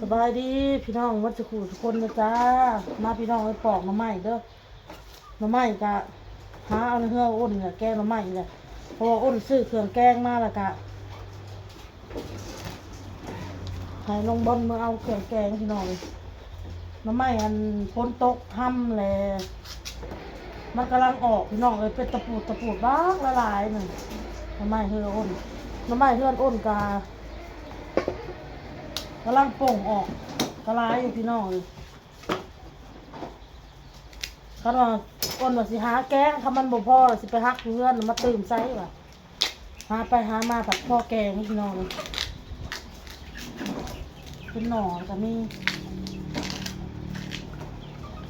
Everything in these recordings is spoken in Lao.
ສະບາຍດີພີ່ນ້ອງໝົດສູ່ຜູ້ສູ່ຄົນເດີຈ້າ. ມາພີ່ນ້ອງເອີຍ ປອກໜໍ່ໄມ້ເດີ. ໜໍ່ໄມ້ກະຫາເອົາໃນເຮືອອ້ນນີ້ແຫຼະ ແກງໜໍ່ໄມ້ນີ້ແຫຼະ ເພາະວ່າອ້ນຊື້ເຄື່ອງແກງມາ ແລ້ວກະໃຫ້ນ້ອງບອນມາເອົາເຄື່ອງແກງພີ່ນ້ອງເອີຍ. ໜໍ່ໄມ້ອັນຝົນຕົກຮຳແຫຼະ ມັນກຳລັງອອກພີ່ນ້ອງເອີຍ ເປັນຕະປູດຕະປູດບັກຫຼາຍໆ ໜຶ່ງ. ໜໍ່ໄມ້ເຮືອອ້ນ ໜໍ່ໄມ້ເຮືອອ້ນກະ ກຳລັງປົ່ງອອກ ກະຫຼາຍຢູ່ພີ່ນ້ອງເອີຍ. ຄັນວ່າອ້ນວ່າຊິຫາແກງ ຄັນມັນບໍ່ພໍລະຊິໄປຫັກຢູ່ເຮືອນມາຕື່ມໃສ່ວ່າ ຫາໄປຫາມາພັດພໍແກງພີ່ນ້ອງເອີຍ. ເປັນໜໍ່ກະມີ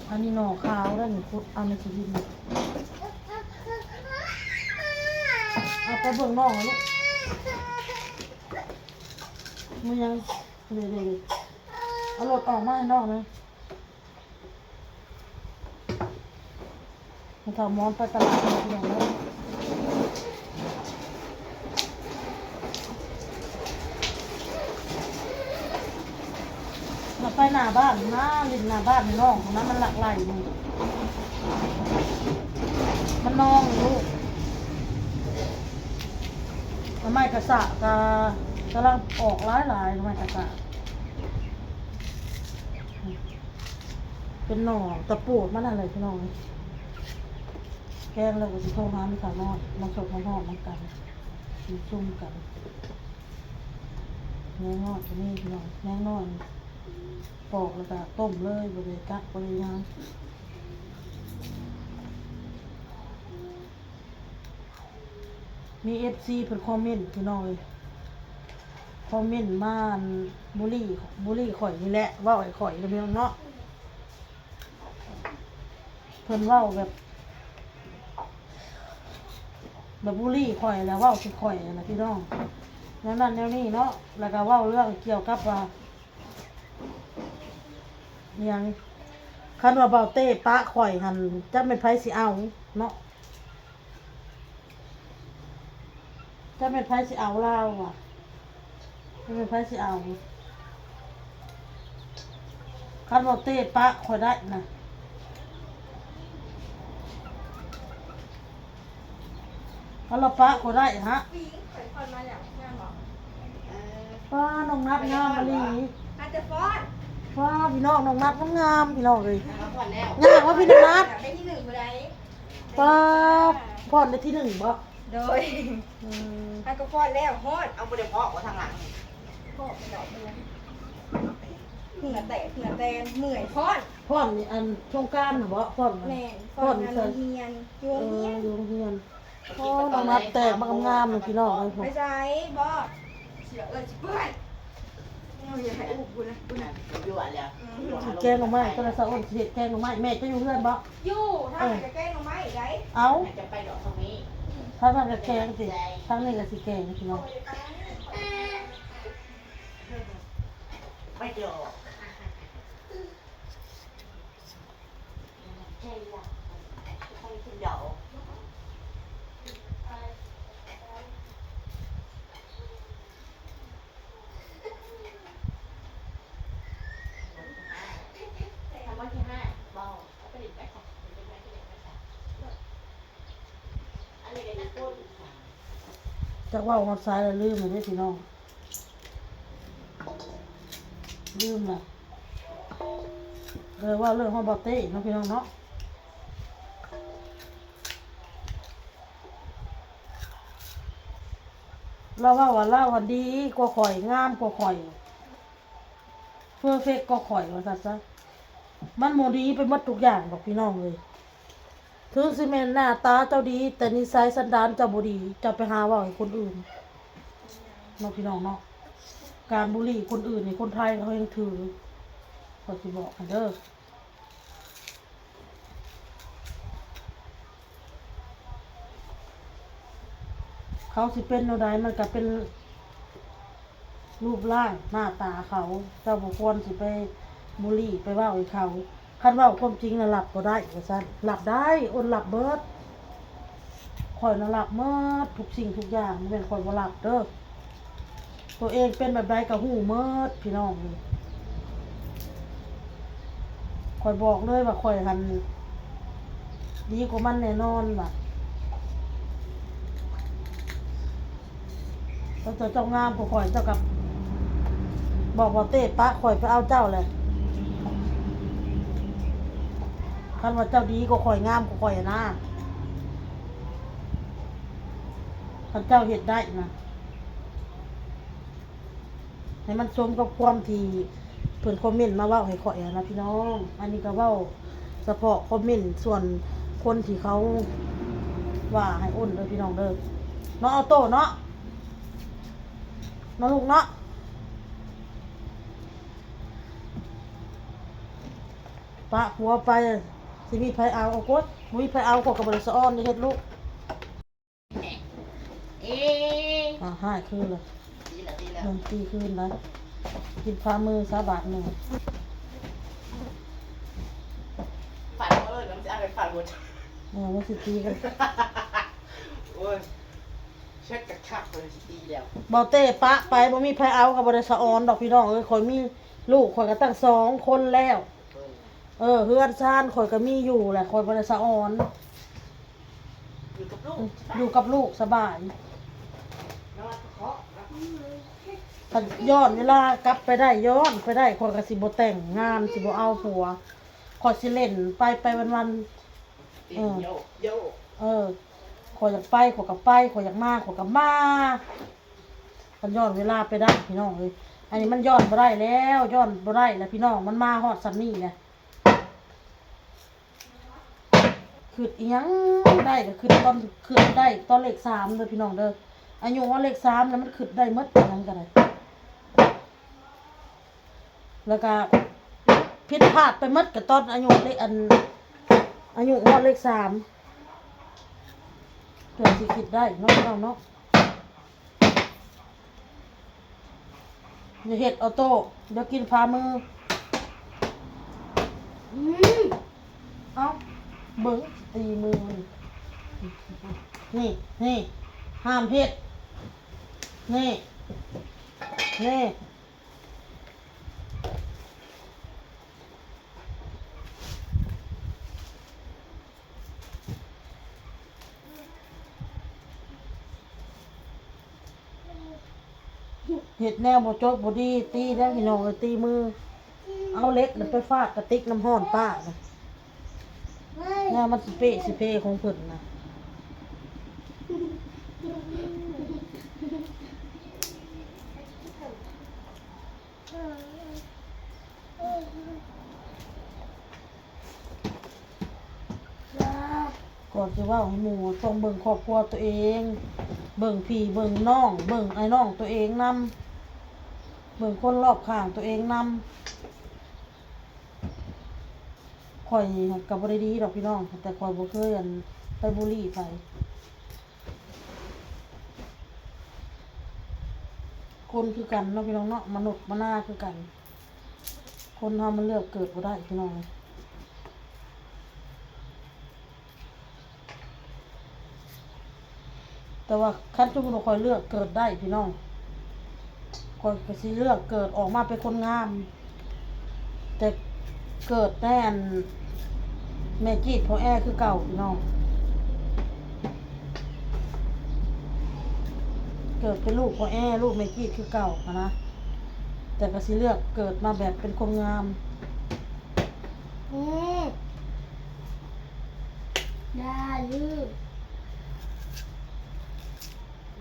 ອັນນີ້ໜໍ່ຂາວເດີນີ້ ຂຸດເອົາໃນຂີ້ດິນ. ເອົາໄປເບິ່ງໜໍ່ລູກ ມັນຍັງ ເດໆໆ ເອົາລົດອອກມາໃຫ້ນ້ອງແດ່. ແມ່ເຖົ້າມອນໄປຕະຫຼາດແລ້ວພີ່ນ້ອງເອີຍ ລະໄປໜ້າບ້ານ ມາຫຼິ້ນໜ້າບ້ານໃຫ້ນ້ອງ ຫັ້ນນະ ມັນຫຼັກໄຫຼຢູ່ ມັນນອງຢູ່ລູກ. ໜໍ່ໄມ້ກະສະກະກຳລັງອອກຫຼາຍໆ ໜໍ່ໄມ້ກະສະ ເປັນໜໍ່ຕະປູດມັນຫັ້ນແຫຼະພີ່ນ້ອງ. ແກງແລ້ວກະຊິໂທຫາແມ່ເຖົ້ານ້ອຍ ມາສົດມາຮ້ອນນຳກັນ ກິນຊຸມກັນ. ແມງນ້ອຍກະມີພີ່ນ້ອງ ແມງນ້ອຍປອກແລ້ວກະຕົ້ມເລີຍ ບໍ່ໄດ້ກັກບໍ່ໄດ້ຫຍັງ. ມີເອັຟຊີເພິ່ນຄອມເມັນພີ່ນ້ອງເອີຍ ຄອມເມັນມາ ອັນ ບູລີ ບູລີຂ້ອຍນີ້ແຫຼະ ເວົ້າໃຫ້ຂ້ອຍນະພີ່ນ້ອງເນາະ. ເພິ່ນເວົ້າແບບ ແບບບູລີຂ້ອຍ ແລ້ວເວົ້າໃສ່ຂ້ອຍຫັ້ນນະພີ່ນ້ອງ ແນວນັ້ນແນວນີ້ເນາະ. ແລ້ວກະເວົ້າເລື່ອງກ່ຽວກັບວ່າ ອີຫຍັງ ຄັນວ່າບ່າວເຕ້ປະຂ້ອຍຫັ້ນ ຈັກແມ່ນໃຜຊິເອົາເນາະ. ຈັກແມ່ນໃຜຊິເອົາລາວຫວາ ຈັກແມ່ນໃຜຊິເອົາ. ຄັນວ່າເຕ້ປະຂ້ອຍໄດ້ນະ ຄັນວ່າປະຂ້ອຍໄດ້ຫະ. ປ້າ ນ້ອງນັດງາມອີ່ຫຼີ ຫາແຕ່ຟ້ອນ. ປ້າ ພີ່ນ້ອງ ນ້ອງນັດງາມໆ ພີ່ນ້ອງເອີຍ. ຍ່າງມາພີ່ນ້ອງນັດ ໄດ້ທີໜຶ່ງບໍ່ໄດ້. ປ້າ ຟ້ອນໄດ້ທີໜຶ່ງບໍ່? ໂດຍ ອືມ ຫາກະຟ້ອນແລ້ວ ຮ້ອນ. ເອົາ ບໍ່ໄດ້ເພາະບໍ່ທາງຫຼັງ ເພາະໄປດອກເດີ ເຫື່ອແຕກ ເຫື່ອແຕນ ເມື່ອຍ ຟ້ອນ. ຟ້ອນນີ້ ອັນ ສົງການນະບໍ່? ຟ້ອນ ແມ່ນ ຟ້ອນ ຟ້ອນໃສ່ ໂຮງຮຽນ ຢູ່ໂຮງຮຽນ. ເອີ ຢູ່ໂຮງຮຽນ. ໂອ້ ນ້ອງນັດແຕກມາງາມໆ ພີ່ນ້ອງເອີຍ. ໄປໃສບໍ່? ຊິເອີ ຊິເປື່ອຍ. ເອົາ ຢ່າໃຫ້ອຸບພຸ້ນນະ ພຸ້ນນະ ຢູ່ອັນແລ້ວ. ອືມ ຊິແກງໜໍ່ໄມ້ ຕອນເຊົ້າອ້ນຊິເຮັດແກງໜໍ່ໄມ້. ແມ່ເຈົ້າຢູ່ເຮືອນບໍ່? ຢູ່ ທາງນັ້ນກະແກງໜໍ່ໄມ້ໄດ໋. ເອົ້າ ຈະໄປດອກທາງນີ້ ທາງນັ້ນກະແກງຕິ ທາງນີ້ກະຊິແກງ ພີ່ນ້ອງ. ໄປດອກ. ຈັກເວົ້າຮອດໃສລະ ລືມແລ້ວເດ້ພີ່ນ້ອງ. ລືມລະ ເອີ ເວົ້າເລື່ອງຮອດບ່າວເຕ້ເນາະ ພີ່ນ້ອງເນາະ. ລາວເວົ້າວ່າລາວຫັ້ນດີກວ່າຂ້ອຍ ງາມກວ່າຂ້ອຍ ເພີເຟັກກວ່າຂ້ອຍ ວ່າຊັ້ນຊະ. ມັນບໍ່ດີໄປໝົດທຸກຢ່າງດອກ ພີ່ນ້ອງເອີຍ. ເຖິງຊິແມ່ນໜ້າຕາເຈົ້າດີ ແຕ່ນິໄສສັນດານເຈົ້າບໍ່ດີ ເຈົ້າໄປຫາເວົ້າໃຫ້ຄົນອື່ນເນາະ ພີ່ນ້ອງເນາະ. ການບູລີຄົນອື່ນນີ້ ຄົນໄທເຂົາແຮ່ງຖື ຂ້ອຍຊິບອກໃຫ້ເດີ. ເຂົາຊິເປັນແນວໃດ ມັນກະເປັນ ຮູບຮ່າງໜ້າຕາເຂົາ ເຈົ້າບໍ່ຄວນຊິໄປບູລີ ໄປເວົ້າໃຫ້ເຂົາ. ຄັນເວົ້າຄວາມຈິງນະ ຮັບບໍ່ໄດ້ວ່າຊັ້ນ. ຮັບໄດ້ ອ້ນຮັບເບິດ. ຂ້ອຍນະຮັບໝົດທຸກສິ່ງທຸກຢ່າງ ບໍ່ແມ່ນຂ້ອຍບໍ່ຮັບເດີ. ຕົວເອງເປັນແບບໃດກໍຮູ້ໝົດພີ່ນ້ອງເອີຍ. ຂ້ອຍບອກເລີຍວ່າຂ້ອຍຫັ້ນດີກວ່າມັນແນ່ນອນວ່າ. ເຈົ້າ ເຈົ້າງາມກວ່າຂ້ອຍ ເຈົ້າກໍບອກວ່າເຕ້ປະຂ້ອຍໄປເອົາເຈົ້າແຫຼະ. ຄັນວ່າເຈົ້າດີກວ່າຂ້ອຍ ງາມກວ່າຂ້ອຍຫັ້ນນາ ຄັນເຈົ້າເຮັດໄດ້ນະ ໃຫ້ມັນສົມກັບຄວາມທີ່ເພິ່ນຄອມເມັນມາເວົ້າໃຫ້ຂ້ອຍຫັ້ນນະພີ່ນ້ອງ. ອັນນີ້ກໍເວົ້າສະເພາະຄອມເມັນສ່ວນຄົນທີ່ເຂົາວ່າໃຫ້ໂອນເດີພີ່ນ້ອງເດີ. ເນາະ ອອໂຕ້ເນາະ ເນາະລູກເນາະ. ປະຜົວໄປ ຊິມີໃຜເອົາ? ໂອ້ໂກດ ບໍ່ມີໃຜເອົາ ຂ້ອຍກໍບໍ່ໄດ້ສະອອນ ຢ່າເຮັດລູກ. ເອ ອ່າ ຮ້າຍຄືນລະ ຕີລະ ຕີລະ ເບິ່ງຕີຄືນນະ ກິນພາມືສາບາດໜຶ່ງ ຟາດເລີຍ ມັນຊິເອົາໄປຟາດໝົດ ເອີ ມັນຊິຕີກັນ ໂອ້ຍ ເຊັດກະຄັກເລີຍ ຊິຕີແລ້ວ. ບໍ່ເຕ້ປະໄປ ບໍ່ມີໃຜເອົາ ກໍບໍ່ໄດ້ສະອອນດອກພີ່ນ້ອງເອີຍ. ຂ້ອຍມີລູກ ຂ້ອຍກໍຕັ້ງສອງຄົນແລ້ວ ເອີ ເຮືອນຊານຂ້ອຍກໍມີຢູ່ແຫຼະ ຂ້ອຍບໍ່ໄດ້ສະອອນ ຢູ່ກັບລູກ ຢູ່ກັບລູກສະບາຍ. ຄັນຍ້ອນເວລາກັບໄປໄດ້ ຍ້ອນໄປໄດ້ ຂ້ອຍກໍຊິບໍ່ແຕ່ງງານ ຊິບໍ່ເອົາຜົວ ຂ້ອຍຊິເລ່ນໄປ ໄປວັນໆ ເອີ ເອີ ຂ້ອຍຢາກໄປ ຂ້ອຍກໍໄປ ຂ້ອຍຢາກມາ ຂ້ອຍກໍມາ. ຄັນຍ້ອນເວລາໄປໄດ້ພີ່ນ້ອງເອີຍ ອັນນີ້ມັນຍ້ອນບໍ່ໄດ້ແລ້ວ ຍ້ອນບໍ່ໄດ້ແລ້ວພີ່ນ້ອງ ມັນມາຮອດສ່ຳນີ້ແຫຼະ. ຄິດອີ່ຫຍັງໄດ້ກໍຄິດຕອນ ຄິດໄດ້ຕອນເລກສາມເດີພີ່ນ້ອງເດີ. ອາຍຸຮອດເລກສາມແລ້ວມັນຄິດໄດ້ໝົດອີ່ຫຍັງກໍໄດ້ ແລ້ວກໍຜິດພາດໄປໝົດກໍຕອນອາຍຸເລກ ອັນ ອາຍຸຮອດເລກສາມ ເພິ່ນຊິຄິດໄດ້ເນາະ ພີ່ນ້ອງເນາະ. ຢ່າເຮັດ ອອໂຕ້ ດຽວກິນພາມື. ອືມ ເອົ້າ ເບິ່ງ ຕີມືມັນ ນີ້ ນີ້ ຫ້າມເຮັດ ນີ້ ນີ້. ເຮັດແນວບໍ່ຈົບບໍ່ດີ ຕີແລ້ວພີ່ນ້ອງເອີຍ ຕີມື ເອົາເຫຼັກນະໄປຟາດກະຕິກນ້ຳຮ້ອນປ້ານະ ແນວມັນຊິເປະຊິເພຂອງເພິ່ນນະ. ກ່ອນຊິເວົ້າໃຫ້ໝູ່ ຕ້ອງເບິ່ງຄອບຄົວຕົວເອງ ເບິ່ງພີ່ເບິ່ງນ້ອງ ເບິ່ງອ້າຍນ້ອງຕົວເອງນຳ ເບິ່ງຄົນລອບຂ້າງຕົວເອງນຳ. ຂ້ອຍນີ້ກໍບໍ່ໄດ້ດີດອກພີ່ນ້ອງ ແຕ່ຂ້ອຍບໍ່ເຄີຍ ອັນ ໄປບູລີໃຜ. ຄົນຄືກັນເນາະພີ່ນ້ອງເນາະ ມະນຸດມະນາຄືກັນ ຄົນເຮົາມັນເລືອກເກີດບໍ່ໄດ້ພີ່ນ້ອງ. ແຕ່ວ່າຄັນສົມມຸດວ່າຂ້ອຍເລືອກເກີດໄດ້ພີ່ນ້ອງ ຂ້ອຍກໍຊິເລືອກເກີດອອກມາເປັນຄົນງາມ ແຕ່ເກີດໃນອັນ ແມ່ຈີດພໍ່ແອຄືເກົ່າພີ່ນ້ອງ ເກີດເປັນລູກພໍ່ແອ ລູກແມ່ຈີດຄືເກົ່າຫັ້ນນະ ແຕ່ກໍຊິເລືອກເກີດມາແບບເປັນຄົນງາມ. ອືມ ຢ່າລືມ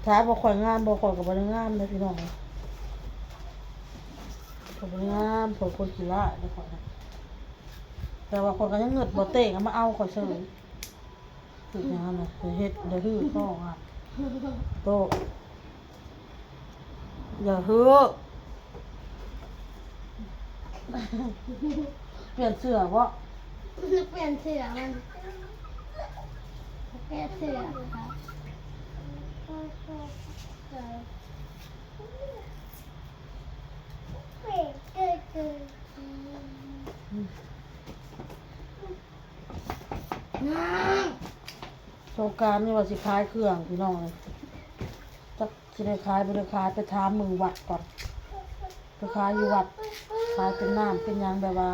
ຖ້າວ່າຂ້ອຍງາມບໍ່ ຂ້ອຍກໍບໍ່ໄດ້ງາມເດ້ພີ່ນ້ອງ ຂ້ອຍບໍ່ໄດ້ງາມ ຂ້ອຍຄົນຂີ້ລ້າຍເດ້ຂ້ອຍນະ ແຕ່ວ່າຂ້ອຍກໍຍັງເງິດບໍ່ເຕະ ເອົາມາເອົາຂ້ອຍເສີຍ ເຮັດຫຍັງຫັ້ນນະ ເຮັດ ເຮັດໄດ້ຮື້ຄອງຫັ້ນ ໂຕ ຢ່າເຮີ້ ປ່ຽນເສື້ອບໍ່? ປ່ຽນເສື້ອມັນ ປ່ຽນເສື້ອ ສົງການນີ້ວ່າຊິຂາຍເຄື່ອງ ພີ່ນ້ອງເອີຍ ຈັກ ຊິໄດ້ຂາຍບໍ່ໄດ້ຂາຍ ໄປຖາມເບິ່ງວັດກ່ອນ ໄປຂາຍຢູ່ວັດ ຂາຍເປັນນ້ຳເປັນຫຍັງ ແບບວ່າ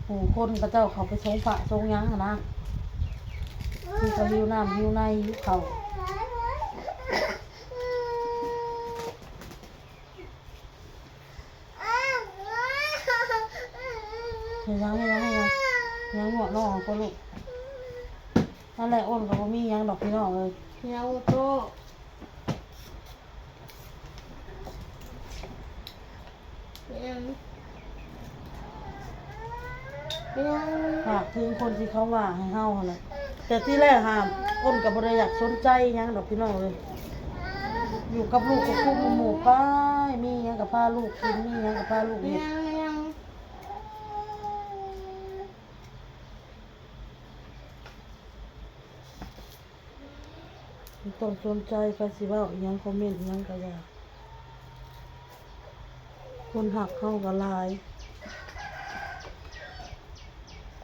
ໝູ່ຄົນເຂົາເຈົ້າເຂົ້າໄປສົງພະສົງຫຍັງຫັ້ນນະ ຄືເຂົາຫິວນ້ຳຫິວໃນຫິວເຂົ້າ. ເຮັດຫຍັງ ເຮັດຫຍັງ ເຮັດຫຍັງ ຫຍັງຫຍວກນ້ອງກໍລູກ ນັ້ນແຫຼະ ໂອນກໍບໍ່ມີຫຍັງດອກພີ່ນ້ອງເອີຍ ເຫຍໂອໂຕ ເປັນຫຍັງ ເປັນຫຍັງ ຝາກເຖິງຄົນທີ່ເຂົາວ່າໃຫ້ເຮົາຫັ້ນແຫຼະ ແຕ່ທີແລກຫາ ໂອນກໍບໍ່ໄດ້ຢາກສົນໃຈຫຍັງດອກພີ່ນ້ອງເອີຍ ຢູ່ກັບລູກກັບຄຸມໝູ່ໄປ ມີຫຍັງກໍພາລູກກິນ ມີຫຍັງກໍພາລູກເຮັດ ບໍ່ຕ້ອງສົນໃຈໃຜຊິເວົ້າອີ່ຫຍັງ ຄອມເມັນອີ່ຫຍັງກໍຢ່າ ຄົນຮັກເຮົາກໍຫຼາຍ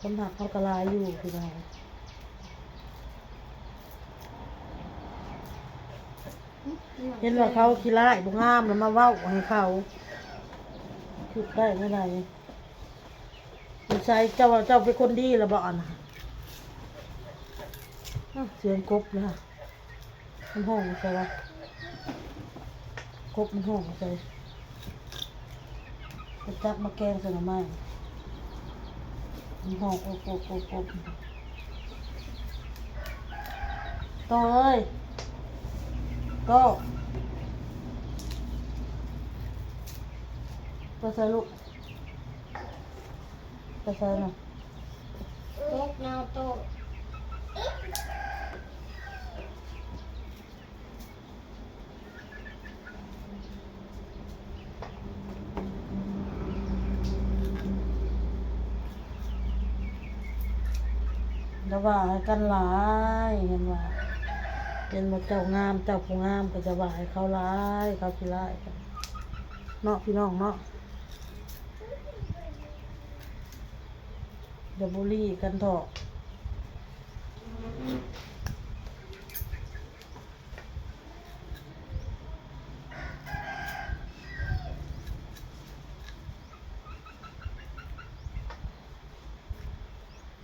ຄົນຮັກເຮົາກໍຫຼາຍຢູ່ພີ່ນ້ອງ ເຫັນວ່າເຂົາຂີ້ຮ້າຍບໍ່ງາມ ແລ້ວມາເວົ້າໃຫ້ເຂົາ ຄິດໄດ້ແນວໃດ? ຢູ່ໃສ? ເຈົ້າວ່າເຈົ້າເປັນຄົນດີລະບໍ່ຫັ້ນນະ? ອ້າວ ສຽງກົບນະ ມັນຮ້ອງໃສ່ວະ? ກົບມັນຮ້ອງໃສ່? ໄປຈັບມາແກງໃສ່ໜໍ່ໄມ້ ມັນຮ້ອງ ໂອບ ໂອບ ໂອບ ໂອບ. ໂຕເອີຍ ໂຕ ໄປໃສລູກ? ໄປໃສນະ? ຕົກນະ ໂຕ. ຢ່າວ່າໃຫ້ກັນຫຼາຍ ເຫັນວ່າ ເຫັນວ່າເຈົ້າງາມ ເຈົ້າຜູ້ງາມ ກໍຢ່າວ່າໃຫ້ເຂົາຫຼາຍ ເຂົາຂີ້ຮ້າຍກັນເນາະ ພີ່ນ້ອງເນາະ ຢ່າບູລີກັນເຖາະ.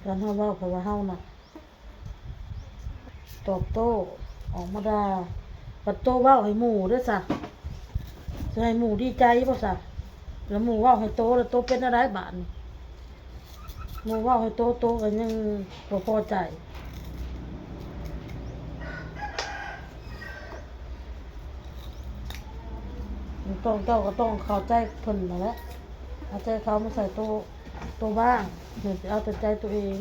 ຄັນເຮົາເວົ້າ ເພາະວ່າເຮົານະຕອບໂຕ້ອອກມາດ່າ ບັດໂຕເວົ້າໃຫ້ໝູ່ເດ້ຊະ ຊິໃຫ້ໝູ່ດີໃຈບໍ່ຊະ? ແລ້ວໝູ່ເວົ້າໃຫ້ໂຕ ແລ້ວໂຕເປັນແນວໃດບາດນີ້? ໝູ່ເວົ້າໃຫ້ໂຕ ໂຕກໍຍັງບໍ່ພໍໃຈ. ຕ້ອງ ເຈົ້າກໍຕ້ອງເຂົ້າໃຈເພິ່ນຫັ້ນແຫຼະ ເອົາໃຈເຂົາມາໃສ່ໂຕ ໂຕບ້າງ ຢ່າຊິເອົາແຕ່ໃຈໂຕເອງ.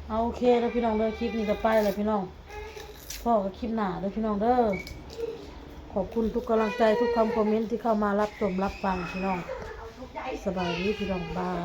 ເອົາ ໂອເຄເດີພີ່ນ້ອງເດີ ຄລິບນີ້ກໍໄປແລ້ວພີ່ນ້ອງ ພໍ້ກັນຄລິບໜ້າເດີພີ່ນ້ອງເດີ. ຂອບຄຸນທຸກກຳລັງໃຈ ທຸກຄຳຄອມເມັນທີ່ເຂົ້າມາຮັບຊົມຮັບຟັງພີ່ນ້ອງ. ສະບາຍດີພີ່ນ້ອງ ບາຍ.